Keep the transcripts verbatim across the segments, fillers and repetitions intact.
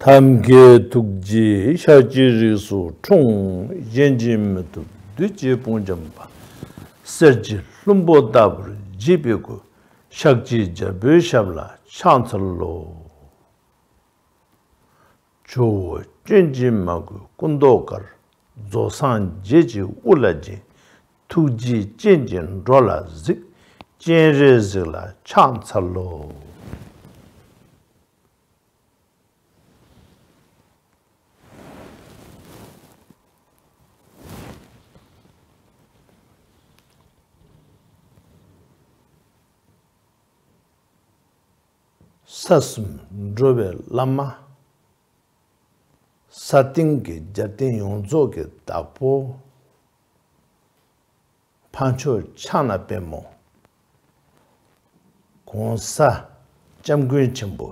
ཐབས་མཁས་ཐུགས་རྗེས་ཤཱཀྱའི་རིགས་སུ་འཁྲུངས། གཞན་གྱིས་མི་ཐུབ་བདུད་ཀྱི་དཔུང་འཇོམས་པ། གསེར་གྱི་ལྷུན་པོ་ལྟ་བུར་བརྗིད་པའི་སྐུ། ཤཱཀྱའི་རྒྱལ་པོའི་ཞབས་ལ་ཕྱག་འཚལ་ལོ། ཇོ་བོ་སྐྱོན་གྱིས་མ་གོས་སྐུ་མདོག་དཀར། རྫོགས་སངས་རྒྱས་ཀྱི་དབུ་ལ་བརྒྱན། ཐུགས་རྗེའི་སྤྱན་གྱིས་འགྲོ་ལ་གཟིགས། སྤྱན་རས་གཟིགས་ལ་ཕྱག་འཚལ་ལོ། ས་གསུམ་འགྲོ་བའི་བླ་མ། ས་སྟེང་གི་རྒྱལ་བསྟན་ཡོངས་རྫོགས་ཀྱི་བདག་པོ། འཕགས་མཆོག་ཕྱག་ན་པདྨོ། ༸གོང་ས་༸སྐྱབས་མགོན་ཆེན་པོ་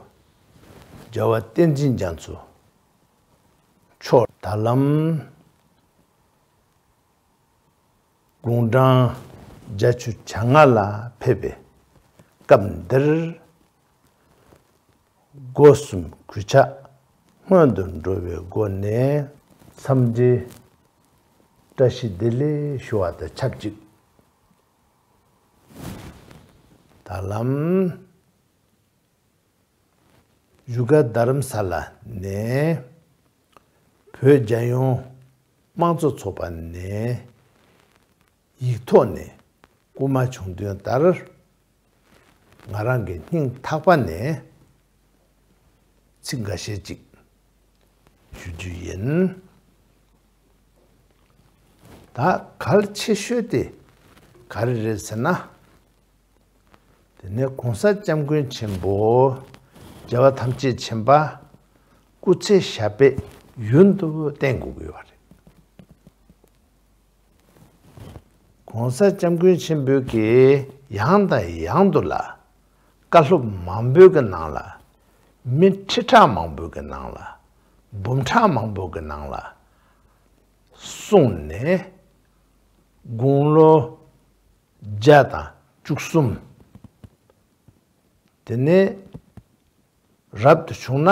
རྒྱལ་བ་བསྟན་འཛིན་རྒྱ་མཚོ་མཆོག་ད་ལམ་དགུང་གྲངས་བརྒྱད་ཅུ་གྱ་ལྔ་ལ་ཕེབས་པའི་སྐབས་འདིར། སྒོ་གསུམ་གུས་ཕྱག་སྔོན་དུ་འགྲོ་བའི་སྒོ་ནས་འཚམས་འདྲི་བཀྲ་ཤིས་བདེ་ལེགས་ཞུ་བ་དང་ཆབས་ཅིག་ད་ལམ་བཞུགས་སྒར་རྡ་རམ་ས་ལ་ནས་བོད་རྒྱལ་ཡོངས་དམངས་གཙོ་ཚོགས་པ་ནས་ཡིག་ཐོག་ནས་སྐུལ་མ་བྱུང་དོན་ལྟར། ང་རང་གི་སྙིང་ཐག་པ་ནས་ཚིག་འགའ་ཤས་ཅིག་ཞུ་རྒྱུ་ཡིན། ད་གལ་ཆེ་ཤོས་དེ་ག་རེ་རེད་ཟེར་ན། དེ་ནས་གོང་ས་སྐྱབས་མགོན་ཆེན་པོ་རྒྱལ་བ་ཐམས་ཅད་མཁྱེན་པ་སྐུ་ཚེ་ཞབས་པད་ཡུན་དུ་བརྟན་དགོས་ཀྱི་ཡོད་རེད། གོང་ས་སྐྱབས་མགོན་ཆེན་པོས་ཀྱིས་ཡང་དང་ཡང་དུ་ལ་བཀའ་སློབ་མང་པོའི་གི་ནང་ལ། མི་ཁྲི་ཕྲག་མང་པོའི་གི་ནང་ལ། འབུམ་ཕྲག་མང་པོའི་གི་ནང་ལ་གསུངས་ནས། དགུང་ལོ་བརྒྱ་དང་བཅུ་གསུམ། དེ་ནས་རབ་ཏུ་བྱུང་ན་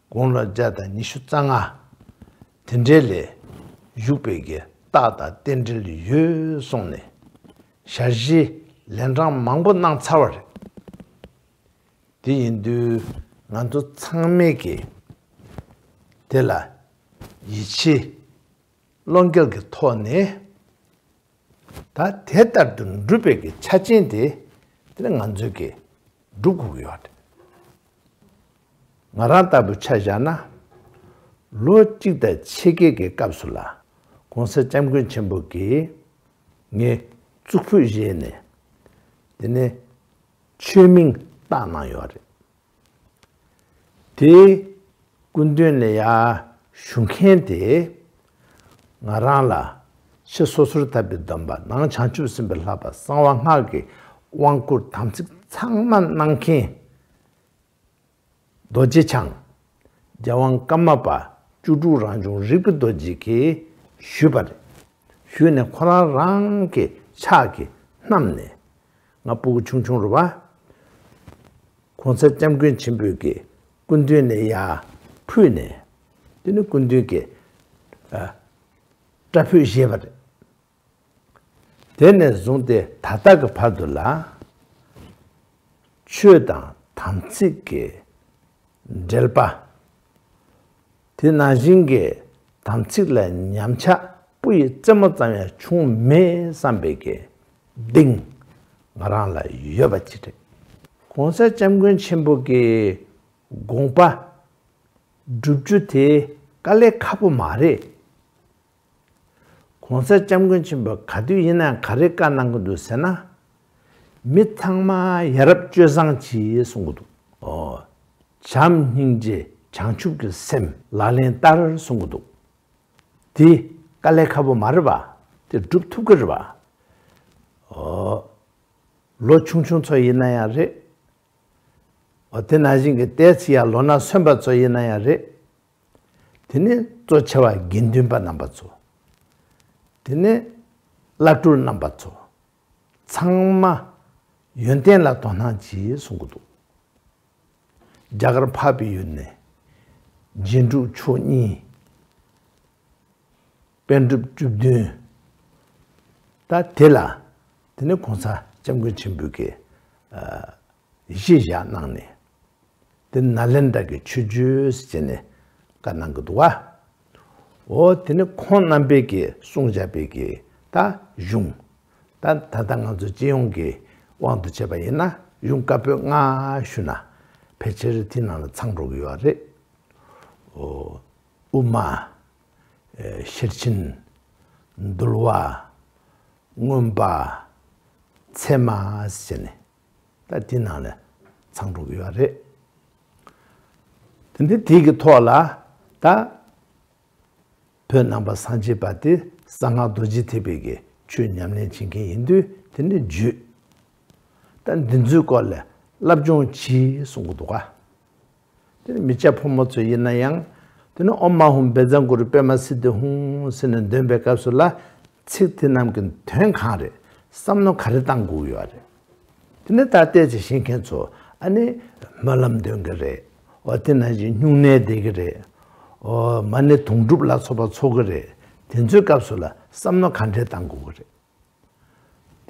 དགུང་ལོ་བརྒྱ་དང་ཉི་ཤུ་རྩ་ལྔ། དེ་འདྲའི་ལ་བཞུགས་པའི་གི་རྟགས་དང་རྟེན་འབྲེལ་ཡོད་གསུངས་ནས་ཞལ་བཞེས་ལན་གྲངས་མང་པོ་གནང་ཚར་བ་རེད། དེ་ཡིན་དུས་ང་ཚོ་ཚང་མས་ཀྱིས་དེ་ལ་ཡིད་ཆེས་བློ་འགེལ་གྱི་ཐོག་ནས། ད་དེ་ལྟར་དུ་འགྲུབ་པའི་གི་ཆ་རྐྱེན་དེ་དེ་ནི་ང་ཚོས་ཀྱིས་སྒྲུབ་དགོས་ཀྱི་ཡོད་རེད། ང་རང་ལྟ་བུ་ཆ་བཞག་ན། ལོ་གཅིག་དང་ཕྱེད་ཀའི་གི་སྐབས་སུ་ལ་གོང་ས་སྐྱབས་མགོན་ཆེན་པོ་གིས་ངའི་གཙུག་ཕུད་བཞེས་ནས་དེ་ནས་ཆོས་མིང་བཏགས་གནང་ཡོད་རེད། དེའི་སྐུ་མདུན་ལ་ཡར་བཞུགས་མཁན་དེ་ང་རང་ལ་ཕྱི་སོ་སོར་ཐར་པའི་སྡོམ་པ། ནང་བྱང་ཆུབ་སེམས་དཔའི་བསླབ་པ། གསང་བ་སྔགས་ཀྱི་དབང་བསྐུར་དམ་ཚིག་ཚང་མ་གནང་མཁན་རྡོ་རྗེ་འཆང་རྒྱལ་དབང་ཀརྨ་པ་བཅུ་དྲུག་རང་བྱུང་རིག་པའི་རྡོ་རྗེ་གིས་ཞུས་པ་རེད། ཞུས་ནས་ཁོ་རང་རང་གི་ཕྱག་གིས་བསྣམས་ནས། ང་ཕྲུ་གུ་ཆུང་ཆུང་རེད་པ། གོང་ས་སྐྱབས་མགོན་ཆེན་པོའི་གི་སྐུ་མདུན་ནས་ཡར་ཕུད་ནས། དེ་ནི་སྐུ་མདུན་གྱི་ཨ་སྐྲ་ཕུད་བཞེས་པ་རེད། དེ་ནས་བཟུང་སྟེ་ད་ལྟ་གི་བར་དུ་ལ་ཆོས་དང་དམ་ཚིག་གི་འབྲེལ་པ། དེ་ནང་བཞིན་གྱི་དམ་ཚིག་ལ་ཉམས་ཆག་སྤུ་ཡི་རྩེ་མོ་ཙམ་ཡང་བྱུང་མེད་བསམ་པའི་གི་གདེང་ང་རང་ལ་ཡོད་པ་ཅིག་རེད། གོང་ས་སྐྱབས་མགོན་ཆེན་པོ་གི་དགོངས་པ་སྒྲུབ་རྒྱུ་དེ་དཀའ་ལས་ཁག་པོ་མ་རེད། གོང་ས་སྐྱབས་མགོན་ཆེན་པོས་ག་དུས་ཡིན་ན་ག་རེ་བཀའ་གནང་གི་འདུག་ཟེར་ན། མི་ཚང་མ་ཡ་རབས་སྤྱོད་བཟང་གྱིས་གསུང་གི་འདུག། ཨོ། བྱམས་སྙིང་རྗེ་བྱང་ཆུབ་ཀྱི་སེམས་ལག་ལེན་བསྟར་གསུང་གི་འདུག། དེ་དཀའ་ལས་ཁག་པོ་མ་རེད་པ། དེ་སྒྲུབ་ཐུབ་ཀྱི་རེད་པ། ཨོ། ལོ་ཆུང་ཆུང་ཚོ་ཡིན་ན་ཡང་རེད། འོ་དེ་ནང་བཞིན་གྱི་ཏོག་ཙམ་ཡར་ལོ་ན་སོན་པ་ཚོ་ཡིན་ན་ཡང་རེད། དེ་ནས་གཙོ་ཆེ་བ་དགེ་འདུན་པ་རྣམ་པ་ཚོ། དེ་ནས་བླ་སྤྲུལ་རྣམ་པ་ཚོ། ཚང་མ་ཡོན་ཏན་ལ་དོ་སྣང་གྱིས་གསུང་གི་འདུག། རྒྱ་གར་འཕགས་པའི་ཡུལ་ནས་ རྗེ་འབྲུག་མཆོག་གཉིས། པཎ་གྲུབ་བཅུ་བདུན། ད་དེ་ལ་དེ་ནི་གོང་ས་སྐྱབས་མགོན་ཆེན་པོས་ཀྱི་གཞི་བཞག་གནང་ནས། དེ་ནཱ་ལེནྡྲ་གི་ཆོས་བརྒྱུད་ཟེར་ནས་བཀའ་གནང་གི་འདུག་བ། འོ་དེ་ནི་ཁོང་རྣམ་པས་ཀྱི་གསུངས་བཞག་པའི་གི་ད་གཞུང་། ད་ད་ལྟ་ང་ཚོ་སྤྱི་ཡོངས་ཀྱི་དབང་དུ་བྱས་པ་ཡིན་ན་གཞུང་བཀའ་པོད་ལྔ་ཞུ་ན་ཕལ་ཆེར་དེ་ནང་ལ་ཚང་འགྲོ་གི་ཡོད་རེད། འོ། དབུ་མ། ཤེར་ཕྱིན། འདུལ་བ། མངོན་པ། ཚད་མ་ཟེར་ནས་ད་དེ་ནང་ལ་ཚང་འགྲོ་གི་ཡོད་རེད། དེ་འདི་དེ་གི་ཐོག་ལ་ད་བོད་ནང་པ་སངས་རྒྱས་པ་དེ་གསང་སྔགས་རྡོ་རྗེ་ཐེག་པའི་གི་ཆོས་ཉམས་ལེན་བྱེད་མཁན་ཡིན་དུས་དེ་འདྲ་བརྒྱུད། ད་འདི་ཚོའི་སྐོར་ལ་བསླབ་སྦྱོང་གྱིས་གསུང་གི་འདུག་ག། དེ་ནི་མི་སྐྱ་ཕོ་མོ་ཚོ་ཡིན་ན་ཡང་དེ་ནི་ཨོཾ་མ་ཧཱུྃ་བཛྲ་གུ་རུ་པདྨ་སིདྡྷི་ཧཱུྃ་ཟེར་ནས་འདོན་པའི་སྐབས་སུ་ལ་ཚིག་དེ་རྣམས་ཀྱི་དོན་གང་རེད། བསམ་མནོ་ག་རེ་བཏང་དགོས་ཡོད་རེད། དེ་ནི་ད་ལྟའི་ཅིག་ཤེས་མཁན་ཚོ་ཨ་ནི་སྨོན་ལམ་འདོན་གི་རེད། འོ་དེ་ནང་བཞིན་སྨྱུང་གནས་བསྡད་གི་རེད། འོ་མ་ཎི་དུང་སྒྲུབ་ལ་སོགས་པ་འཚོགས་གི་རེད། དེ་ཚོའི་སྐབས་སུ་ལ་བསམ་མནོ་ག་འདྲས་བཏང་དགོས་གི་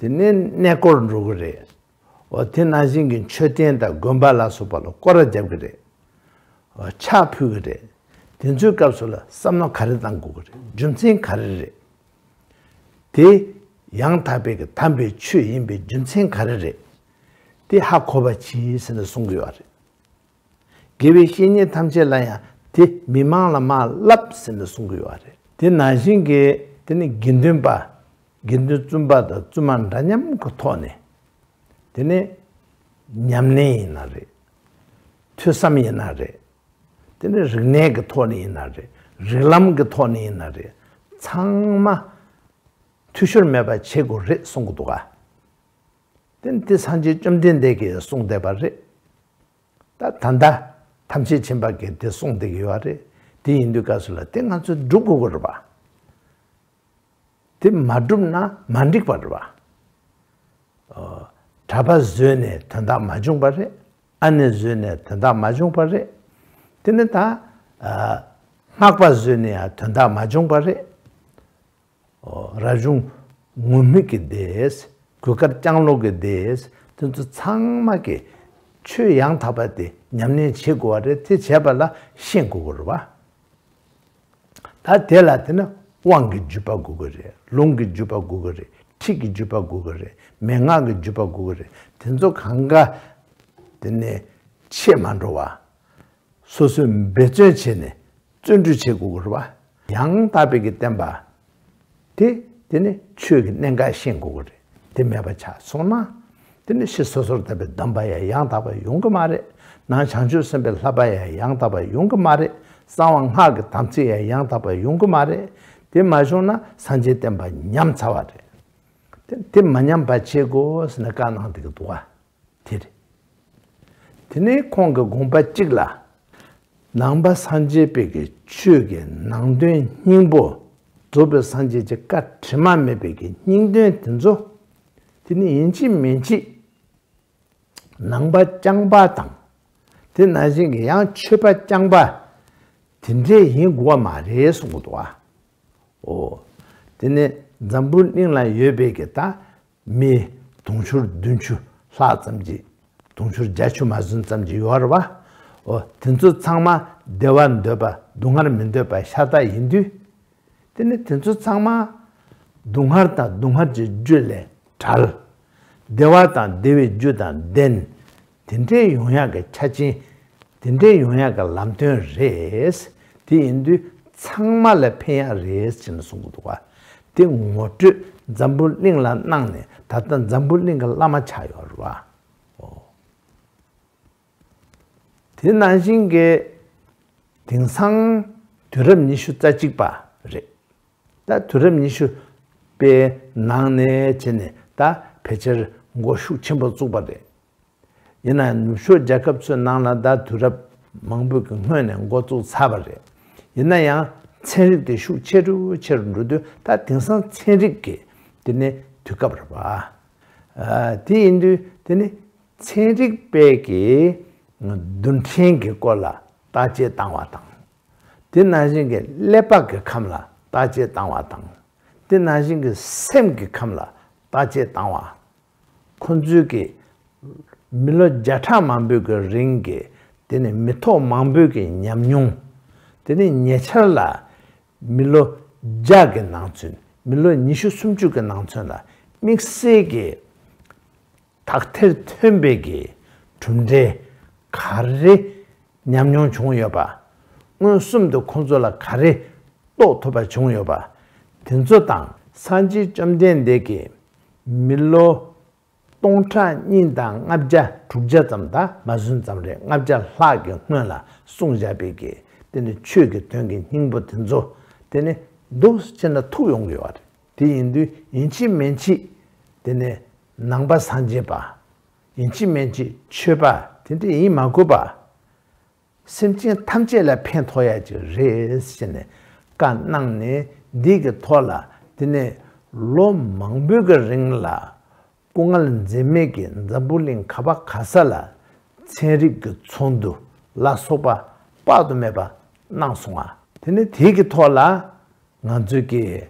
རེད། དེ་ནས་གནས་སྐོར་འགྲོ་གི་རེད། འོ་དེ་ནང་བཞིན་གྱི་མཆོད་རྟེན་དང་དགོན་པ་ལ་སོགས་པ་ལ་སྐོར་ར་རྒྱབ་གི་རེད། འོ་ཕྱག་ཕུལ་གི་རེད། དེ་ཚོའི་སྐབས་སུ་ལ་བསམ་མནོ་ག་རེ་བཏང་དགོས་གི་རེད། རྒྱུ་མཚན་ག་རེ་རེད། དེ་ཡང་དག་པའི་གི་དམ་པའི་ཆོས་ཡིན་པའི་རྒྱུ་མཚན་ག་རེ་རེད། དེ་ཧ་གོ་བ་གྱིས་ཟེར་ནས་གསུང་གི་ཡོད་རེད། དགེ་བའི་བཤེས་གཉེན་ཐམས་ཅད་ལ་ཡང་དེ་མི་མང་ལ་མར་བསླབ་ཟེར་ནས་གསུང་གི་ཡོད་རེད། དེ་ནང་བཞིན་གྱི་དེ་ནི་དགེ་འདུན་པ། དགེ་འདུན་བཙུན་པ་དང་བཙུན་མ་འདྲ་མཉམ་གྱི་ཐོག་ནས་དེ་ནི་ཉམས་ལེན་ཡིན་ན་རེད། ཐོས་བསམ་ཡིན་ན་རེད། དེ་ནི་རིག་གནས་ཀྱི་ཐོག་ནས་ཡིན་ན་རེད། རིགས་ལམ་གྱི་ཐོག་ནས་ཡིན་ན་རེད། ཚང་མ་འཐུས་ཤོར་མེད་པ་བྱེད་དགོས་རེད་གསུང་གི་འདུག་ག། དེ་ནི་དེ་སངས་རྒྱས་བཅོམ་ལྡན་འདས་ཀྱིས་གསུངས་བསྡད་པ་རེད། ད་ད་ལྟ་ཐམས་ཅད་མཁྱེན་པ་གིས་དེ་གསུངས་བསྡད་ཀྱི་ཡོད་རེད། དེ་ཡིན་དུས་སྐབས་སུ་ལ་དེ་ང་ཚོས་སྒྲུབ་དགོས་ཀྱི་རེད་པ། དེ་མ་བསྒྲུབས་ན་མ་འགྲིག་པ་རེད་པ། ཨོ། གྲྭ་པ་བཟོས་ནས་དོན་དག་མ་བྱུང་པ་རེད། ཨ་ནེ་བཟོས་ནས་དོན་དག་མ་བྱུང་པ་རེད། དེ་ནི་ད་ཨ་སྔགས་པ་བཟོས་ནས་ཡང་དོན་དག་མ་བྱུང་པ་རེད། ཨོ། རབ་བྱུང་ངུར་སྨྲིག་གི་སྡེ། གོས་དཀར་ལྕང་ལོ་གི་སྡེ། དེ་ཚོ་ཚང་མ་གིས་ཆོས་ཡང་དག་པ་དེ་ཉམས་ལེན་བྱེད་དགོས་པ་རེད། དེ་བྱས་པ་ལ་ཤེས་དགོས་ཀྱི་རེད་པ། ད་དེ་ལ་དེ་ནི་དབང་གི་བརྒྱུད་པ་དགོས་ཀྱི་རེད། ལུང་གི་བརྒྱུད་པ་དགོས་ཀྱི་རེད། ཁྲིད་ཀྱི་བརྒྱུད་པ་དགོས་ཀྱི་རེད། མན་ངག་གི་བརྒྱུད་པ་དགོས་ཀྱི་རེད། དེ་ཚོ་གང་ག་དེ་ནས་ཆད་མ་འགྲོ་བ། སོ་སོས་འབད་བརྩོན་བྱས་ནས་བརྩོན་འགྲུས་བྱེད་དགོས་ཀྱི་རེད་པ། ཡང་དག་པའི་གི་བསྟན་པ་དེ་དེ་ནི་ཆོས་ཀྱི་གནད་འགག་ཤེས་དགོས་ཀྱི་རེད། དེ་མེད་པ་ཆགས་སོང་ན། དེ་ནི་ཕྱི་སོ་སོར་བལྟས་པའི་སྡོམ་པ་ཡང་ཡང་དག་པ་ཡོང་གི་མ་རེད། ནང་བྱང་ཆུབ་སེམས་དཔའི་བསླབ་པ་ཡང་ཡང་དག་པ་ཡོང་གི་མ་རེད། གསང་བ་སྔགས་ཀྱི་དམ་ཚིག་ཡང་ཡང་དག་པ་ཡོང་གི་མ་རེད། དེ་མ་བྱུང་ན་སངས་རྒྱས་བསྟན་པ་ཉམས་ཚར་བ་རེད། དེ་དེ་མ་ཉམས་པ་བྱེད་དགོས་ཟེར་ནས་བཀའ་གནང་བསྡད་ཀྱི་འདུག་ག། དེ་རེད། དེ་ནས་ཁོང་གི་དགོངས་པ་གཅིག་ལ། ནང་པ་སངས་རྒྱས་པའི་གི་ཆོས་ཀྱི་ནང་དོན་སྙིང་པོ། རྫོགས་པའི་སངས་རྒྱས་ཀྱི་བཀའ་དྲི་མ་མེད་པའི་གི་སྙིང་དོན་དེ་ཚོ། དེ་ནི་ཡིན་གཅིག་མིན་གཅིག་ནང་པ་རྐྱང་པ་དང་། དེ་ནང་བཞིན་གྱི་ཡང་ཆོས་པ་རྐྱང་པ། དེ་འདྲས་ཡིན་དགོས་པ་མ་རེད་གསུང་གི་འདུག་ག། འོ། དེ་ནས་འཛམ་བུ་གླིང་ལ་ཡོད་པའི་གི་ད་མི་དུང་ཕྱུར་བདུན་ཅུ་ལྷག་ཙམ་ཅིག་དུང་ཕྱུར་བརྒྱད་ཅུ་མ་ཟིན་ཙམ་ཅིག་ཡོད་རེད་པ། འོ། དེ་ཚོ་ཚང་མ་བདེ་བ་འདོད་པ་སྡུག་བསྔལ་མི་འདོད་པ་ཤ་སྟག་ཡིན་དུས། དེ་ནི་དེ་ཚོ་ཚང་མ་སྡུག་བསྔལ་དང་སྡུག་བསྔལ་གྱི་རྒྱུ་ལས་བྲལ། བདེ་བ་དང་བདེ་བའི་རྒྱུ་དང་ལྡན། དེ་འདྲའི་ཡོང་ཡག་གི་ཆ་རྐྱེན། དེ་འདྲའི་ཡོང་ཡག་གི་ལམ་སྟོན་རེད། དེ་ཡིན་དུས་ཚང་མ་ལ་ཕན་ཡག་རེད་ཅེས་ནས་གསུང་གི་འདུག་ག། དེ་ངོ་སྤྲོད་འཛམ་བུ་གླིང་ལ་གནང་ནས་ད་ལྟ་འཛམ་བུ་གླིང་གི་བླ་མ་ཆགས་ཡོད་རེད་པ། འོ། དེ་ནང་བཞིན་གྱི་དེང་སང་དུས་རབས་ཉི་ཤུ་རྩ་གཅིག་པ་རེད། ད་དུས་རབས་ཉི་ཤུ་པའི་ནང་ནས་བྱས་ནས་ད་ཕལ་ཆེར་འགོ་ཤུགས་ཆེན་པོ་བཙུགས་པ་རེད། ཡིན་ན་ནུབ་ཕྱོགས་རྒྱལ་ཁབ་ཚོའི་ནང་ལ་ད་དུས་རབས་མང་པོ་གི་སྔོན་ནས་འགོ་བཙུགས་ཚར་བ་རེད། ཡིན་ན་ཡང་ཚན་རིག་དེ་ཤུགས་ཆེ་རུ་ཆེ་རུ་འགྲོ་དུས་ད་དེང་སང་ཚན་རིག་གི་དེ་ནི་དུས་སྐབས་རེད་པ། ཨ། དེ་ཡིན་དུས་དེ་ནི་ཚན་རིག་པའི་གི་རྡུལ་ཕྲན་གྱི་སྐོར་ལ་བརྟག་དཔྱད་བཏང་བ་དང་ དེ་ནང་བཞིན་གྱི་ཀླད་པ་གི་ཁམས་ལ་བརྟག་དཔྱད་བཏང་བ་དང་། དེ་ནང་བཞིན་གྱི་སེམས་ཀྱི་ཁམས་ལ་བརྟག་དཔྱད་བཏང་བ། ཁོ་ཚོས་ཀྱི་མི་ལོ་བརྒྱ་ཕྲག་མང་པོའི་གི་རིང་གི་དེ་ནི་མི་ཐོག་མང་པོའི་གི་ཉམས་མྱོང་། དེ་ནི་ཉེ་ཆར་ལ་མི་ལོ་བརྒྱ་གི་ནང་ཚུན། མི་ལོ་ཉི་ཤུ་སུམ་ཅུ་གི་ནང་ཚུན་ལ་དམིགས་བསལ་གྱི་དག་ཐེར་ཐོན་པའི་གི་གྲུབ་འབྲས་ག་རེ་ཉམས་མྱོང་བྱུང་ཡོད་པ། མངོན་སུམ་དུ་ཁོང་ཚོ་ལ་ག་རེ་རྟོགས་ཐུབ་པ་བྱུང་ཡོད་པ། དེ་ཚོ་དང་། སངས་རྒྱས་བཅོམ་ལྡན་འདས་ཀྱིས་མི་ལོ་སྟོང་ཕྲག་གཉིས་དང་ལྔ་བརྒྱ་དྲུག་བརྒྱ་ཙམ་དང་མ་ཟིན་ཙམ་རེད། ལྔ་བརྒྱ་ལྷག་གི་སྔོན་ལ་གསུངས་བཞག་པའི་གི་དེ་ནི་ཆོས་ཀྱི་དོན་གྱི་སྙིང་པོ་དེ་ཚོ་དེ་ནི་འདུག་སེ་བྱས་ན་ཐུག་ཡོང་གི་ཡོད་རེད། དེ་ཡིན་དུས་ཡིན་གཅིག་མིན་གཅིག་དེ་ནི་ནང་པ་སངས་རྒྱས་པ། ཡིན་གཅིག་མིན་གཅིག་ཆོས་པ་དེ་འདྲ་ཡིན་མ་དགོས་པ། སེམས་ཅན་ཐམས་ཅད་ལ་ཕན་ཐོགས་ཡ་ཅིག་རེད་ཟེར་ནས་བཀའ་གནང་ནས། འདི་གི་ཐོག་ལ་དེ་ནས་ལོ་མང་པོའི་གི་རིང་ལ་སྐུ་ངལ་འཛེམས་མེད་ཀྱིས་འཛམ་བུ་གླིང་ག་པ་ག་ས་ལ་ཚན་རིག་གི་ཚོགས་འདུ་ལ་སོགས་པ་དཔག་ཏུ་མེད་པ་གནང་སོང་ང་། དེ་ནས་དེ་གི་ཐོག་ལ་ང་ཚོས་ཀྱི་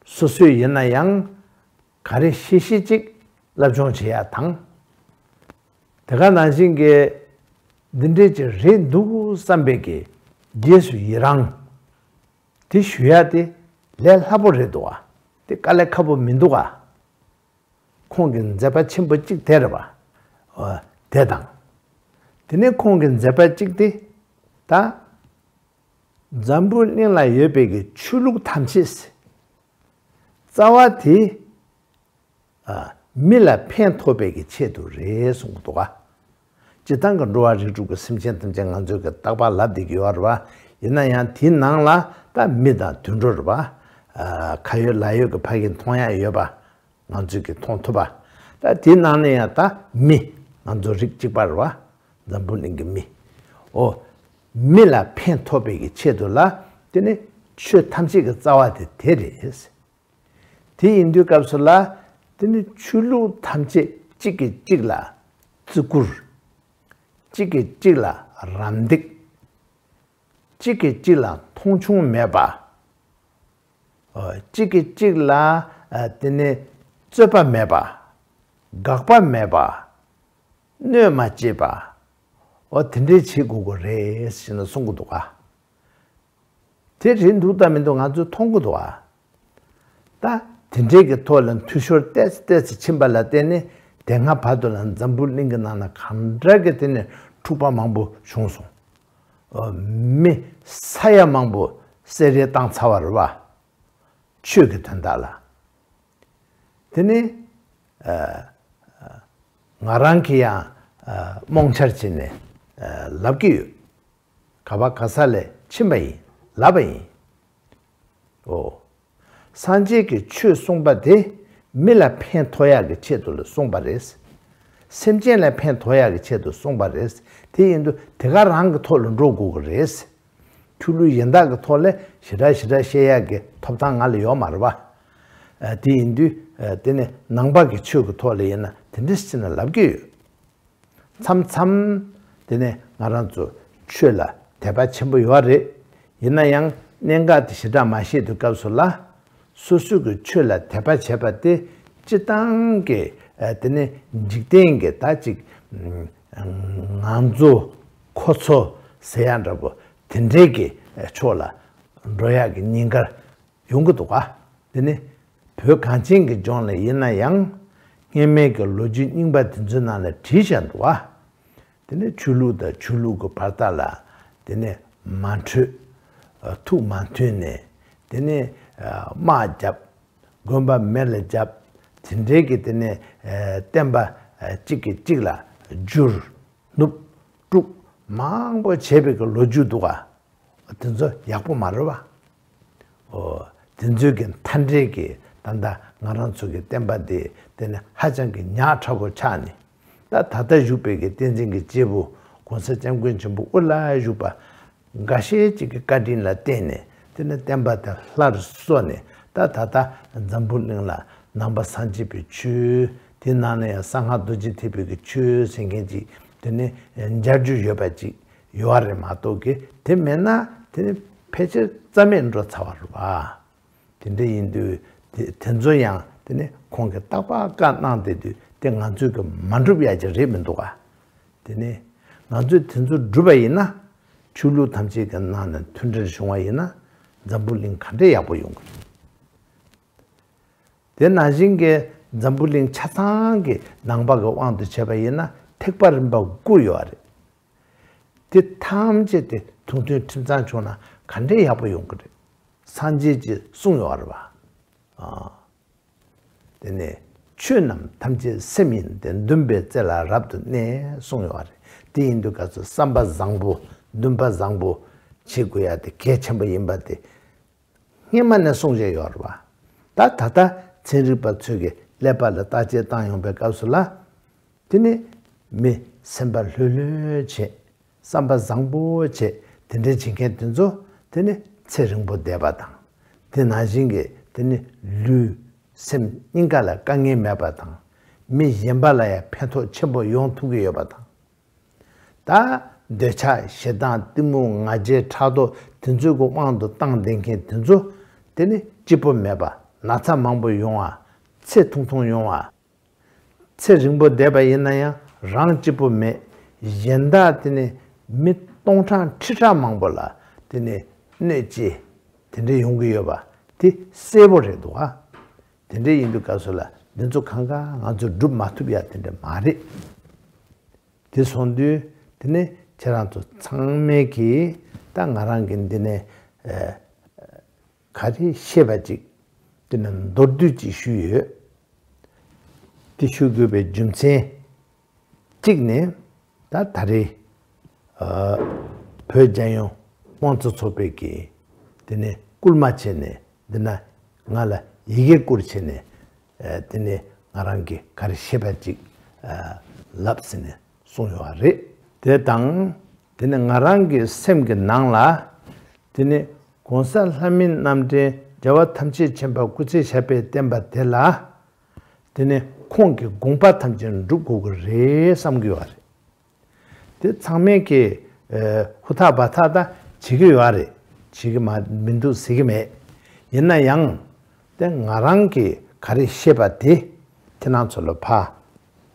སོ་སོས་ཡིན་ན་ཡང་ག་རེ་ཤེས་ཤེས་ཅིག་སློབ་སྦྱོང་བྱེད་ཡ་དང་། དེ་ག་ནང་བཞིན་གྱི་འདི་འདྲས་ཅིག་རེད་འདུག་བསམ་པའི་གི་རྗེས་སུ་ཡི་རང་དེ་ཞུ་ཡ་དེ་ལས་སླ་པོ་རེད་འདུག་ག། དེ་དཀའ་ལས་ཁག་པོ་མི་འདུག་ག། ཁོང་གི་མཛད་པ་ཆེན་པོ་གཅིག་དེ་རེད་པ། ཨོ། དེ་དང་། དེ་ནས་ཁོང་གི་མཛད་པ་གཅིག་དེ་ད་འཛམ་བུ་གླིང་ལ་ཡོད་པའི་གི་ཆོས་ལུགས་ཐམས་ཅད་རྩ་བ་དེ། ཨ། མི་ལ་ཕན་ཐོགས་པའི་གི་ཆེད་དུ་རེད་གསུང་གི་འདུག་ག། སྤྱིར་བཏང་གི་འགྲོ་བ་རིགས་དྲུག་གི་སེམས་ཅན་ཐམས་ཅད་ང་ཚོས་གི་རྟག་པར་ལབ་བསྡད་ཀྱི་ཡོད་རེད་པ། ཡིན་ན་ཡང་དེའི་ནང་ལ་ད་མི་དང་དུད་འགྲོ་རེད་པ། ཨ། ཁ་ཡོད་ལག་ཡོད་ཀྱི་ཕ་གིར་མཐོང་ཡ་ཡོད་པ། ང་ཚོས་ཀྱི་མཐོང་ཐུབ་པ། ད་དེའི་ནང་ནས་ཡང་ད་མི། ང་ཚོ་རིགས་གཅིག་པ་རེད་པ། འཛམ་བུ་གླིང་གི་མི། ཨོ། མི་ལ་ཕན་ཐོགས་པའི་གི་ཆེད་དུ་ལ་དེ་ནི་ཆོས་ཐམས་ཅད་ཀྱི་རྩ་བ་དེ་དེ་རེད། དེ་ཡིན་དུས་སྐབས་སུ་ལ་དེ་ནི་ཆོས་ལུགས་ཐམས་ཅད་གཅིག་གིས་གཅིག་ལ་བརྩི་བཀུར། གཅིག་གིས་གཅིག་ལ་རམ་འདེགས། གཅིག་གིས་གཅིག་ལ་མཐོང་ཆུང་མེད་པ། ཨོ། གཅིག་གིས་གཅིག་ལ། ཨ། དེ་ནི་རྩོད་པ་མེད་པ། དགག་པ་མེད་པ། གནོད་མ་བྱེད་པ། ཨོ། དེ་འདྲའི་བྱེད་དགོས་ཀྱི་རེད་ཟེར་ནས་གསུང་གི་འདུག་ག། དེ་རེད་འདུག་དང་མི་འདུག་ང་ཚོས་མཐོང་གི་འདུག་ག། ད་དེ་འདྲའི་གི་ཐོག་ལ་འཐུས་ཤོར་ཏོག་ཙམ་ཏོག་ཙམ་ཕྱིན་པ་ལ་བརྟེན་ནས་དེ་སྔ་བར་དུ་ལ་འཛམ་བུ་གླིང་གི་ནང་ན་གང་འདྲ་གི་དེ་ནས་འཁྲུག་པ་མང་པོ་བྱུང་སོང་། ཨོ། མི་ས་ཡ་མང་པོ་བསད་རེས་བཏང་ཚར་བ་རེད་པ། ཆོས་ཀྱི་དོན་དག་ལ། དེ་ནི། ཨ། ང་རང་གིས་ཡང་། ཨ། རྨོངས་འཆར་བྱས་ནས། ཨ། ལབ་ཀྱི་ཡོད། ག་པ་ག་ས་ལ་ཕྱིན་པ་ཡིན། ལབ་པ་ཡིན། ཨོ། སངས་རྒྱས་ཀྱིས་ཆོས་གསུངས་པ་དེ་མི་ལ་ཕན་ཐོགས་ཡག་གི་ཆེད་དུ་ལ་གསུངས་པ་རེད། སེམས་ཅན་ལ་ཕན་ཐོགས་ཡག་གི་ཆེད་དུ་གསུངས་པ་རེད། དེ་ཡིན་དུས་དེ་ག་རང་གི་ཐོག་ལ་འགྲོ་དགོས་ཀྱི་རེད། ཆོས་ལུགས་གཞན་དག་གི་ཐོག་ལ་ཞེ་དྲག་ཞེ་དྲག་བཤད་ཡག་གི་ཐོབ་ཐང་ང་ལ་ཡོད་མ་རེད་པ། ཨ། དེ་ཡིན་དུས། ཨ། དེ་ནི་ནང་པ་གི་ཆོས་ཀྱི་ཐོག་ལ་ཡིན་ན་དེ་འདྲ་ཞིག་ན་ལབ་ཀྱི་ཡོད། མཚམས་མཚམས་དེ་ནས་ང་རང་ཚོ་ཆོས་ལ་དད་པ་ཆེན་པོ་ཡོད་རེད། ཡིན་ན་ཡང་གནད་འགག་དེ་ཞེ་དྲག་མ་ཤེས་དུས་སྐབས་སུ་ལ། སོ་སོ་གི་ཆོས་ལ་དད་པ་བྱས་པ་དེ་སྤྱིར་བཏང་གི། ཨ། དེ་ནས་འཇིག་རྟེན་གྱི་ད་ཅིག་ང་ཚོ་ཁོ་ཚོ་ཟེར་ཡ་འདྲ་པོ་དེ་འདྲའི་གི་ཕྱོགས་ལ་འགྲོ་ཡག་གི་ཉེན་ཁ་ཡོང་གི་འདུག་ག། དེ་ནི་བོད་གངས་ཅན་གྱི་ལྗོངས་ལ་ཡིན་ན་ཡང་སྔོན་མའི་གི་ལོ་རྒྱུས་རྙིང་པ་དེ་ཚོའི་ནང་ལ་བྲིས་བཞག་འདུག་ག། དེ་ནི་ཆོས་ལུགས་དང་ཆོས་ལུགས་ཀྱི་བར་ཐག་ལ་དེ་ནི་མ་འཕྲོད། ཨ། ཐུགས་མ་མཐུན་ནས་དེ་ནི། ཨ། དམག་བརྒྱབ། དགོན་པ་མེ་ལ་བརྒྱབ། དེ་འདྲའི་གི་དེ་ནི། ཨ། བསྟན་པ། ཨ། གཅིག་གིས་གཅིག་ལ་བསྒྱུར། ནུབ། དཀྲུག་མང་པོ་བྱས་པའི་གི་ལོ་རྒྱུས་འདུག་ག། དེ་ཚོ་ཡག་པོ་མ་རེད་པ། ཨོ། དེ་ཚོའི་གི་མཐའ་འབྲས་ཀྱི་ད་ལྟ་ང་རང་ཚོ་གི་བསྟན་པ་འདི་དེ་ནི་ཧ་ཅང་གི་ཉག་ཕྲ་པོ་ཆགས་ནས། ད་ད་ལྟ་བཞུགས་པའི་གི་བསྟན་འཛིན་གྱི་སྐྱེས་བུ་གོང་ས་སྐྱབས་མགོན་ཆེན་པོ་དབུ་བླ་བཞུགས་པ་འགའ་ཤས་ཅིག་གི་བཀའ་དྲིན་ལ་བརྟེན་ནས་དེ་ནི་བསྟན་པ་དེ་སླར་གསོ་ནས། ད་ད་ལྟ་འཛམ་བུ་གླིང་ལ་ནང་པ་སངས་རྒྱས་པའི་ཆོས། དེ་ནང་ནས་ཡང་གསང་སྔགས་རྡོ་རྗེ་ཐེག་པའི་གི་ཆོས་ཟེར་མཁན་ཅིག་དེ་ནི་མཇལ་རྒྱུ་ཡོད་པ་ཅིག་ཡོད་རེད་མ་གཏོགས་ཀྱི་དེ་མེད་ན་དེ་ནི་ཕལ་ཆེར་རྩ་མེད་འགྲོ་ཚར་བ་རེད་བ། དེ་འདྲ་ཡིན་དུས་དེ་དེ་ཚོ་ཡང་དེ་ནི་ཁོང་གིས་རྟག་པར་བཀའ་གནང་བསྡད་དུས་དེ་ང་ཚོས་ཀྱི་མ་འགྲུབ་ཡ་ཅིག་རེད་མི་འདུག་ག་དེ་ནི་ང་ཚོས་དེ་ཚོ་འགྲུབ་པ་ཡིན་ན་ཆོས་ལུགས་ཐམས་ཅད་ཀྱི་ནང་ནས་མཐུན་སྒྲིལ་བྱུང་བ་ཡིན་ན་འཛམ་བུ་གླིང་ག་འདྲ་ཡག་པོ་ཡོང་གི་རེད། དེ་ནང་བཞིན་གྱི་འཛམ་བུ་གླིང་ཆ་ཚང་གི་ནང་པ་གི་དབང་དུ་བྱས་པ་ཡིན་ན་ཐེག་པ་རིམ་པ་དགུ་ཡོད་རེད། དེ་ཐམས་ཅད་དེ་དུས་མཐུན་ཁྲིམས་གཙང་བྱུང་ན་ག་འདྲའི་ཡག་པོ་ཡོང་གི་རེད། སངས་རྒྱས་ཀྱིས་གསུངས་ཡོད་རེད་བ། ཨ། དེ་ནས་ཆོས་རྣམས་ཐམས་ཅད་སེམས་ཡིན་ཏེ། འདུན་པའི་རྩེ་ལ་རབ་ཏུ་གནས་གསུངས་ཡོད་རེད། དེ་ཡིན་དུས་ག་ཚོད་བསམ་པ་བཟང་པོ་འདུན་པ་བཟང་པོ་བྱེད་དགོས་ཡ་དེ་གལ་ཆེན་པོ་ཡིན་པ་དེ་སྔན་མ་ནས་གསུངས་བཞག་ཡོད་རེད་བ། ད་ད་ལྟ་ཚན་རིག་པ་ཚོས་ཀྱི་ཀླད་པ་ལ་བརྟག་དཔྱད་བཏང་ཡོང་པའི་སྐབས་སུ་ལ། དེ་ནི་མི་སེམས་པ་ལྷོད་ལྷོད་བྱེད། བསམ་པ་བཟང་པོ་བྱེད། དེ་འདྲའི་བྱེད་མཁན་དེ་ཚོ་དེ་ནི་ཚེ་རིང་པོ་བསྡད་པ་དང་། དེ་ནང་བཞིན་གྱི་དེ་ནི་ལུས་སེམས་གཉིས་ཀ་ལ་དཀའ་ངལ་མེད་པ་དང་། མི་གཞན་པ་ལ་ཡང་ཕན་ཐོགས་ཆེན་པོ་ཡོང་ཐུབ་ཀྱི་ཡོད་པ་དང་། ད་འདོད་ཆགས་ཞེ་སྡང་གཏི་མུག་ང་རྒྱལ་ཕྲག་དོག་དེ་ཚོའི་གི་དབང་དུ་བཏང་བསྡད་མཁན་དེ་ཚོ་དེ་ནི་སྐྱིད་པོ་མེད་པ། ན་ཚ་མང་པོ་ཡོང་བ། ཚེ་ཐུང་ཐུང་ཡོང་བ། ཚེ་རིང་པོ་བསྡད་པ་ཡིན་ན་ཡང་རང་སྐྱིད་པོ་མེད། གཞན་དག་དེ་ནི་མི་སྟོང་ཕྲག་ཁྲི་ཕྲག་མང་པོ་ལ་དེ་ནི་གནོད་སྐྱེལ་དེ་འདྲ་ཡོང་གི་ཡོད་པ་དེ་གསལ་པོ་རེད་འདུག་ཨ། དེ་འདྲ་ཡིན་དུས་སྐབས་སུ་ལ་འདི་ཚོ་གང་ག་ང་ཚོས་སྒྲུབ་མ་ཐུབ་ཡ་དེ་འདྲ་མ་རེད། དེ་སོང་དུས་དེ་ནི་ཁྱེད་རང་ཚོ་ཚང་མས་ཀྱིས་ད་ང་རང་གི་འདི་ནས་ཨ་ག་རེ་བཤད་པ་ཅིག་དེ་ནི་མདོར་བསྡུས་ཅིག་ཞུས་ཡོད། དེ་ཞུ་དགོས་པའི་རྒྱུ་མཚན་གཅིག་ནི་ད་ད་རེས་ཨ་བོད་རྒྱལ་ཡོངས་དབང་ཚད་ཚོགས་པའི་གི་དེ་ནས་སྐུལ་མ་བྱས་ནས་འདི་ན་ང་ལ་ཡི་གེ་བསྐུར་བྱས་ནས་ཨ་དེ་ནས་ང་རང་གི་ག་རེ་ཤེས་པ་ཅིག་ཨ་ལབ་ཟེར་ནས་གསུངས་ཡོད་པ་རེད། དེ་དང་དེ་ནས་ང་རང་གི་སེམས་ཀྱི་ནང་ལ་དེ་ནས་གོང་ས་ལྷ་མིའི་རྣམ་འདྲེན་རྒྱལ་བ་ཐམས་ཅད་མཁྱེན་པ་སྐུ་ཚེ་ཞབས་པད་བརྟན་པ་དེ་ལ། དེ་ནས་ཁོང་གི་དགོངས་པ་ཐམས་ཅད་འགྲུབ་དགོས་ཀྱི་རེད་བསམ་གྱི་ཡོད་རེད། དེ་ཚང་མས་ཀྱིས་ཨ་ཧུར་ཐག་འབད་ཐག་ད་བྱེད་ཀྱི་ཡོད་རེད། བྱེད་ཀྱི་མ་མི་འདུག་ཟེར་གྱི་མེད། ཡིན་ན་ཡང་དེ་ང་རང་གིས་ག་རེ་ཤེས་པ་དེ་ཁྱེད་རང་ཚོ་ལ་ཕར་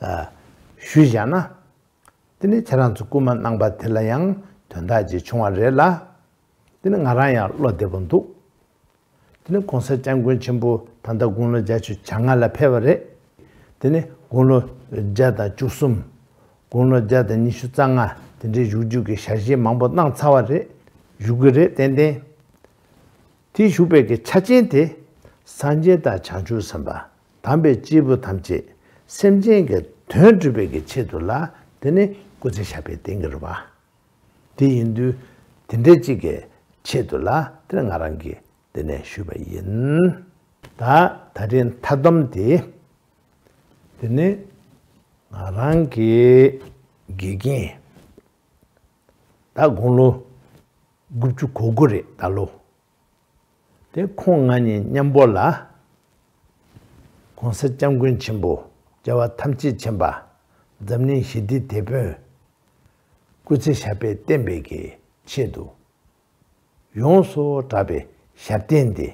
ཨ་ཞུས་བཞག་ན། དེ་ནས་ཁྱེད་རང་ཚོ་སྐུལ་མ་གནང་པ་དེ་ལ་ཡང་དོན་དག་ཅིག་བྱུང་བ་རེད་ལ། དེ་ནི་ང་རང་ཡང་བློ་བདེ་པོ་འདུག་དེ་ནི་གོང་ས་སྐྱབས་མགོན་ཆེན་པོ་ད་ལྟ་དགུང་ལོ་བརྒྱད་ཅུ་གྱ་ལྔ་ལ་ཕེབས་པ་རེད། དེ་ནི་དགུང་ལོ་བརྒྱ་དང་བཅུ་གསུམ། དགུང་ལོ་བརྒྱ་དང་ཉི་ཤུ་རྩ་ལྔ་དེ་འདྲའི་བཞུགས་རྒྱུ་གི་ཞལ་བཞེས་མང་པོ་གནང་ཚར་བ་རེད། བཞུགས་ཀྱི་རེད་ཏན་ཏན། དེ་བཞུགས་པའི་གི་ཆ་རྐྱེན་དེ་སངས་རྒྱས་དང་བྱང་ཆུབ་སེམས་དཔའ་དམ་པའི་སྐྱེས་བུ་ཐམས་ཅད་སེམས་ཅན་གྱི་དོན་སྒྲུབ་པའི་གི་ཆེད་དུ་ལ་དེ་ནི་སྐུ་ཚེ་ཞབས་པད་བརྟན་གྱི་རེད་བ། དེ་ཡིན་དུས་དེ་འདྲའི་གཅིག་གི་ཆེད་དུ་ལ་དེ་ནི་ང་རང་གིས་དེ་ནས་ཞུས་པ་ཡིན། ད་ད་རིང་མཐའ་སྡོམ་དེ་དེ་ནི་ང་རང་གི་དགེ་རྒན་ད་དགུང་ལོ་དགུ་བཅུ་གོ་དགུ་རེད་ད་ལོ། དེ་ཁོང་ང་གཉིས་མཉམ་པོ་ལ་གོང་ས་སྐྱབས་མགོན་ཆེན་པོ་རྒྱལ་བ་ཐམས་ཅད་མཁྱེན་པ་འཛམ་གླིང་ཞི་བདེའི་དེད་དཔོན་སྐུ་ཚེ་ཞབས་པད་བརྟན་པའི་གི་ཆེད་དུ་ཡོངས་སུ་གྲགས་པའི་ཞབས་བརྟན་དེ་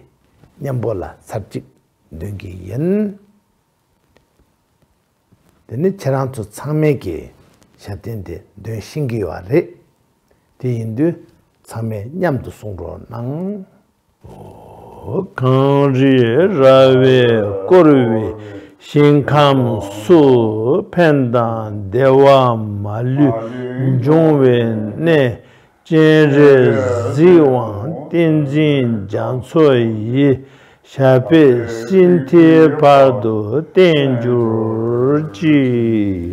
མཉམ་པོ་ལ་ཚར་གཅིག་འདོན་གྱི་ཡིན། དེ་ནི་ཁྱེད་རང་ཚོ་ཚང་མས་ཀྱིས་ཞབས་བརྟན་དེ་འདོན་ཤེས་ཀྱི་ཡོད་རེད། དེ་ཡིན་དུས་ཚང་མས་མཉམ་དུ་གསུང་རོགས་གནང་། གངས་རི་ར་བས་བསྐོར་བའི་ཞིང་ཁམས་སུ། ཕན་དང་བདེ་བ་མ་ལུས་འབྱུང་བའི་གནས། སྤྱན་རས་གཟིགས་དབང་ཏིང་འཛིན་རྒྱ་མཚོ་ཡི། ཞབས་པད་སྲིད་མཐའི་བར་དུ་བརྟན་གྱུར་ཅིག།